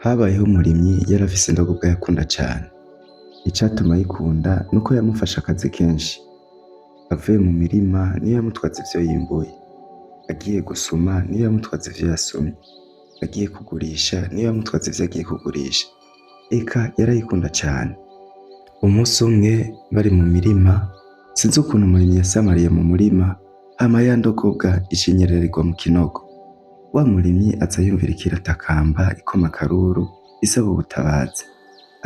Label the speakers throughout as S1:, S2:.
S1: Habayeho umurimyi yari afise indogobwa yakunda cane. Icatuma ayikunda nuko yamufasha akazi kenshi. Avuye mu mirima niyo yamutwaza ivyo yimbuye, agiye gusuma niyo yamutwaza ivyo yasumye, agiye kugurisha niyo yamutwaza ivyo agiye kugurisha. Eka yarayikunda cane. Umusi umwe bari mu mirima, sinzi ukuntu umurimyi yasamariye mu murima, hama ya ndogobwa ica inyerererwa mu kinogo. Wa murimyi aza yumva iriko iratakamba ikoma akaruru isaba ubutabazi.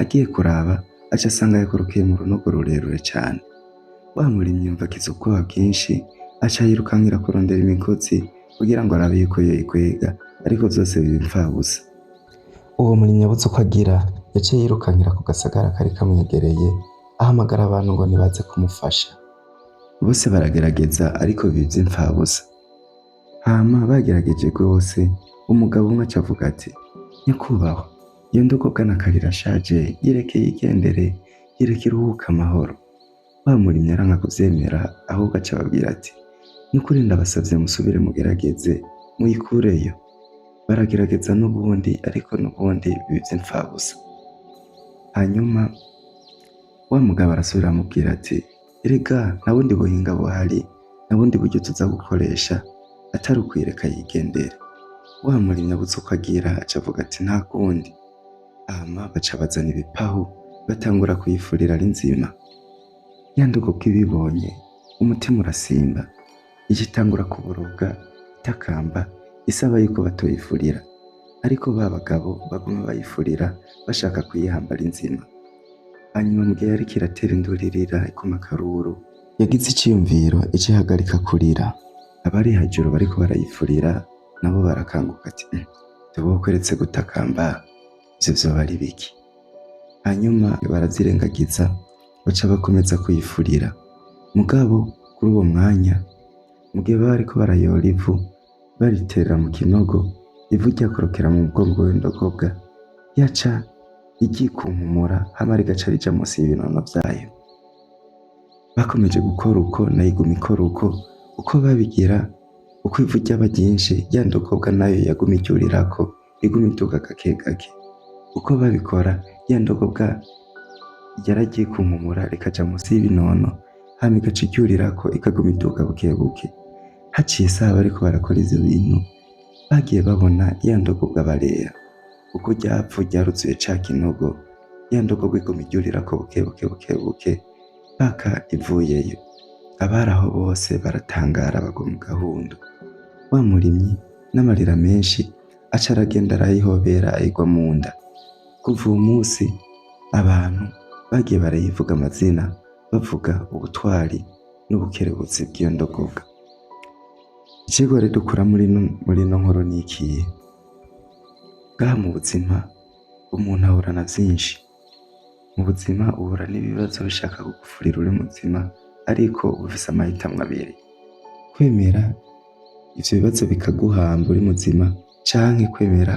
S1: Agiye kuraba aca asanga yakorokeye mu runogo rurerure cane. Wa murimyi yumva agize ubwoba bwinshi aca yirukankira kurondera imigozi kugira ngo arabe yuko yoyikwega, ariko vyose biba impfabusa. Uwo murimyi abuze uko agira, yaciye yirukankira ku gasagara kari kamwegereye, ahamagara abantu ngo nibaze kumufasha. Bose baragerageza ariko biba ivy'impfabusa. Hama bagerageje rwose, umugabo umwe aca avuga ati: "Nyakubahwa, iyo ndogobwa na kare irashaje, yireke yigendere, yireke iruhuke amahoro." Wa murimyi aranka kuvyemera, ahubwo aca ababwira ati: "Nukuri ndabasavye musubire mugerageze, muyikureyo." Baragerageza n'ubundi, ariko n'ubundi biba ivy'impfabusa. Hanyuma wa mugabo arasubira aramubwira ati: "Erega nta bundi buhinga buhari, nta bundi buryo tuza gukoresha atari ukuyireka yigendere." Wa murimyi abuze uko agira aca avuga ati: "Nta kundi." Hama baca bazana ibipahu batangura kuyifurira ari nzima. Ya ndogobwa ibibonye umutima urasimba, ica itangura kuboroga itakamba isaba yuko batoyifurira. Ariko ba bagabo baguma bayifurira bashaka kuyihamba ari nzima. Hanyuma mu gihe yariko iratera induru irira ikoma akaruru, yagize iciyumviro ica ihagarika kurira. Abari hejuru bariko barayifurira nabo barakanguka ati: "Tubokweretse gutakamba, ivyo vyoba ari biki?" Hanyuma baravyirengagiza baca bakomeza kuyifurira. Mugabo kuri uwo mwanya, mu gihe baba bariko barayora ivu bariterera mu kinogo, ivu ryakorokera mu mugongo w'indogobwa, yaca iryikunkumura hama rigaca rija musi y'ibinono vyayo. Bakomeje gukora uko, nayo iguma ikora uko, uko babigira, uko ivu ryaba ryinshi, ya ndogobwa nayo yaguma iryurirako, iguma iduga gake gake. Uko babikora, ya ndogobwa yararyikunkumura rikaja musi y'ibinono, hama igaca iryurirako ikaguma iduga buke buke. Haciye isaha bariko barakora ivyo bintu, bagiye babona ya ndogobwa barera. Kuko rya vu ryaruzuye ca kinogo, ya ndogobwa iguma iryurirako buke buke buke buke, paka ivuyeyo. Abari aho bose baratangara bagwa mu gahundo. Wa murimyi n'amarira menshi aca aragenda arayihobera ayigwa mu nda. Kuva uwo musi abantu bagiye barayivuga amazina, bavuga ubutwari n'ubukerebutsi bw'iyo ndogobwa. Icigwa rero dukura muri ino nkuru ni ikihe? Ngaha mu buzima umuntu ahura na vyinshi. Mu buzima uhura n'ibibazo bishaka kugufurira uri muzima, ariko uba ufise amahitamwo abiri: kwemera ivyo bibazo bikaguhamba uri muzima, canke kwemera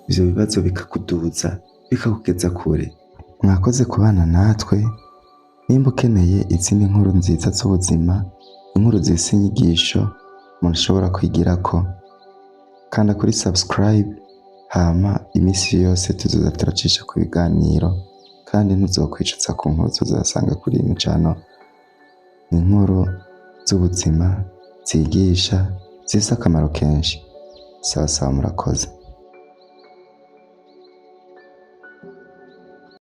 S1: ivyo bibazo bikakuduza bikakugeza kure. Mwakoze kubana natwe, nimba ukeneye izindi nkuru nziza z'ubuzima, inkuru zifise inyigisho umuntu ashobora kwigirako, kanda kuri subscribe, hama imisi yose tuzoza turacisha ku biganiro, kandi ntuzokwicuza ku nkuru tuzosanga kuri ino channel. Ni inkuru z'ubuzima zigisha zifise akamaro kenshi. Sawa sawa, murakoze.